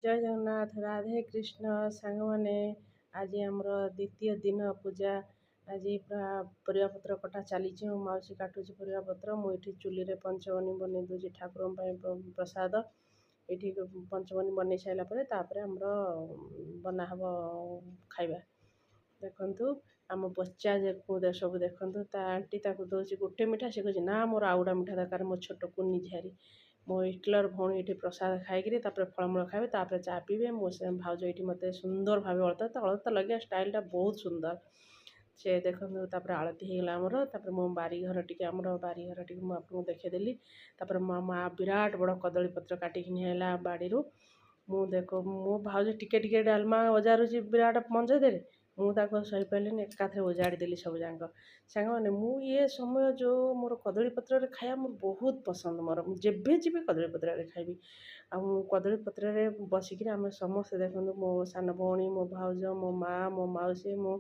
ଜୟ ଜଗନ୍ନାଥ, ରାଧେ କୃଷ୍ଣ। ସାଙ୍ଗମାନେ, ଆଜି ଆମର ଦ୍ୱିତୀୟ ଦିନ ପୂଜା। ଆଜି ପୁରା ପରିବାପତ୍ର କଟା ଚାଲିଛି। ମୋ ମାଉସୀ କାଟୁଛି ପରିବାପତ୍ର, ମୁଁ ଏଠି ଚୁଲିରେ ପଞ୍ଚବନୀ ବନେଇ ଦେଉଛି ଠାକୁରଙ୍କ ପାଇଁ ପ୍ରସାଦ। ଏଠି ପଞ୍ଚବନୀ ବନେଇ ସାରିଲା ପରେ ତାପରେ ଆମର ବନା ହେବ ଖାଇବା। ଦେଖନ୍ତୁ, ଆମ ବଚ୍ଚା ସବୁ ଦେଖନ୍ତୁ, ତା ଆଣ୍ଟି ତାକୁ ଦେଉଛି ଗୋଟେ ମିଠା, ସେ କହୁଛି ନା ମୋର ଆଉ ଗୋଟେ ମିଠା ଦରକାର। ମୋ ଛୋଟ କୁନି ଝିଆରୀ, ମୋ ହିଟଲର ଭଉଣୀ ଏଠି ପ୍ରସାଦ ଖାଇକିରି ତାପରେ ଫଳମୂଳ ଖାଇବେ, ତାପରେ ଚା ପିଇବେ। ମୋ ସେ ଭାଉଜ ଏଇଠି ମୋତେ ସୁନ୍ଦର ଭାବେ ଅଳତା, ତା ଅଳତା ଲଗେଇବା ଷ୍ଟାଇଲଟା ବହୁତ ସୁନ୍ଦର। ସେ ଦେଖନ୍ତୁ, ତାପରେ ଆଳତି ହେଇଗଲା ଆମର। ତାପରେ ମୋ ବାରିଘର ଟିକେ, ଆମର ବାରିଘର ଟିକେ ମୁଁ ଆପଣଙ୍କୁ ଦେଖେଇଦେଲି। ତାପରେ ମୋ ମା ବିରାଟ ବଡ଼ କଦଳୀ ପତ୍ର କାଟିକି ନେଲା ବାଡ଼ିରୁ। ମୁଁ ଦେଖ, ମୋ ଭାଉଜ ଟିକେ ଟିକେ ଡାଲମା ଓଜାରୁଛି ବିରାଟ ମଞ୍ଜ ଦେହରେ, ମୁଁ ତାକୁ ସହିପାରିଲିନି, ଏକାଥରେ ଓଜାଡ଼ି ଦେଲି ସବୁ ଯାକ। ସାଙ୍ଗମାନେ, ମୁଁ ଇଏ ସମୟ ଯେଉଁ ମୋର କଦଳୀ ପତ୍ରରେ ଖାଇବା ମୋର ବହୁତ ପସନ୍ଦ ମୋର। ମୁଁ ଯେବେ ଯିବି କଦଳୀ ପତ୍ରରେ ଖାଇବି। ଆଉ ମୁଁ କଦଳୀ ପତ୍ରରେ ବସିକିରି ଆମେ ସମସ୍ତେ, ଦେଖନ୍ତୁ, ମୋ ସାନ ଭଉଣୀ, ମୋ ଭାଉଜ, ମୋ ମା', ମୋ ମାଉସୀ, ମୁଁ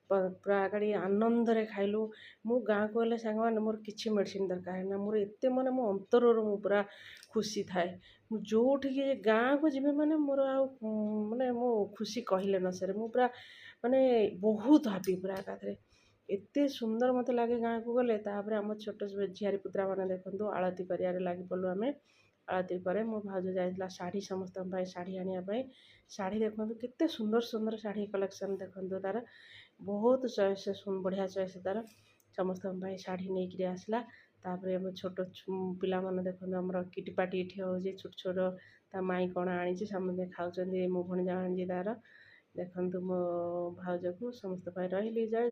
ପୁରା ଆଗାଡ଼ି ଆନନ୍ଦରେ ଖାଇଲୁ। ମୁଁ ଗାଁକୁ ଗଲେ ସାଙ୍ଗମାନେ, ମୋର କିଛି ମେଡ଼ିସିନ ଦରକାର ନା। ମୋର ଏତେ ମାନେ ମୋ ଅନ୍ତରରୁ ମୁଁ ପୁରା ଖୁସି ଥାଏ। ମୁଁ ଯେଉଁଠିକି ଗାଁକୁ ଯିବି, ମାନେ ମୋର ଆଉ ମାନେ ମୋ ଖୁସି କହିଲେ ନ ସରେ। ମୁଁ ପୁରା ମାନେ ବହୁତ ହାପି ପୁରା ଏକାଥରେ। ଏତେ ସୁନ୍ଦର ମୋତେ ଲାଗେ ଗାଁକୁ ଗଲେ। ତାପରେ ଆମ ଛୋଟ ଝିଆରୀ ପୁତୁରା ମାନେ ଦେଖନ୍ତୁ, ଆଳତି କରିବାରେ ଲାଗି ପଡ଼ିଲୁ ଆମେ। ଆଳତି ପରେ ମୋ ଭାଉଜ ଯାଇଥିଲା ଶାଢ଼ୀ, ସମସ୍ତଙ୍କ ପାଇଁ ଶାଢ଼ୀ ଆଣିବା ପାଇଁ। ଶାଢ଼ୀ ଦେଖନ୍ତୁ, କେତେ ସୁନ୍ଦର ସୁନ୍ଦର ଶାଢ଼ୀ କଲେକ୍ସନ୍ ଦେଖନ୍ତୁ ତାର। ବହୁତ ଚଏସ୍, ବଢ଼ିଆ ଚଏସ୍ ତାର। ସମସ୍ତଙ୍କ ପାଇଁ ଶାଢ଼ୀ ନେଇକିରି ଆସିଲା। ତାପରେ ଆମ ଛୋଟ ପିଲାମାନେ ଦେଖନ୍ତୁ, ଆମର କିଟି ପାର୍ଟି ଏଠି ହେଉଛି। ଛୋଟ ଛୋଟ ତା ମାଇଁ କ'ଣ ଆଣିଛି, ସମସ୍ତେ ଖାଉଛନ୍ତି। ମୋ ଭଣଜା ଆଣିଛି ତାର। ଦେଖନ୍ତୁ ମୋ ଭାଉଜକୁ। ସମସ୍ତ ପାଇଁ ରହିଲି, ଜୟ